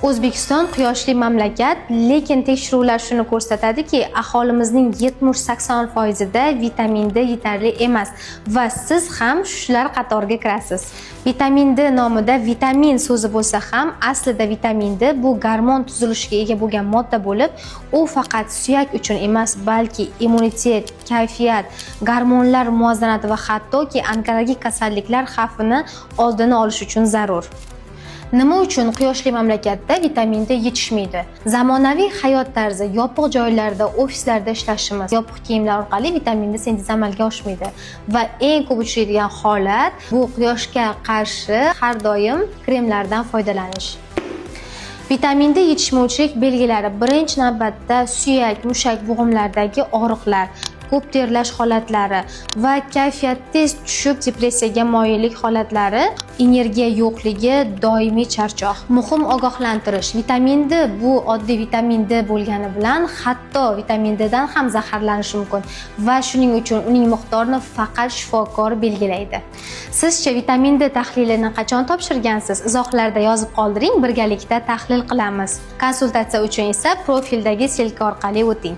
O'zbekiston quyoshli mamlakat, lekin tekshiruvlar shuni ko'rsatadiki, aholimizning 70-80 foizida vitamin D yetarli emas va siz ham shular qatoriga kirasiz. Vitamin D nomida vitamin so'zi bo'lsa ham, aslida vitamin D bu gormon tuzilishiga ega bo'lgan modda bo'lib, u faqat suyak uchun emas, balki immunitet, kayfiyat, gormonlar muvozanati va hattoki onkologik kasalliklar xavfini oldini olish uchun zarur. Nima uchun quyoshli mamlakatda vitamin D yetishmaydi? Zamonaviy hayot tarzi, yopiq joylarda, ofislarda ishlashimiz, yopiq kiyimlar orqali vitamin D sintezi amalga oshmaydi. Va eng ko'p uchraydigan holat bu quyoshga qarshi har doim kremlardan foydalanish. Vitamin D yetishmovchilik belgilari birinchi navbatda suyak, mushak, bo'g'imlardagi og'riqlar, ko'p terlash holatlari va kayfiyat tez tushib, depressiyaga moyillik holatlari, energiya yo'qligi, doimiy charchoq. Muhim ogohlantirish: vitamin D bu oddiy vitamin D bo'lgani bilan, hatto vitamin D dan ham zaharlanish mumkin va shuning uchun uning miqdorini faqat shifokor belgilaydi. Sizcha, vitamin D tahlilini qachon topshirgansiz? Izohlarda yozib qoldiring, birgalikda tahlil qilamiz. Konsultatsiya uchun esa profildagi ссылка orqali o'ting.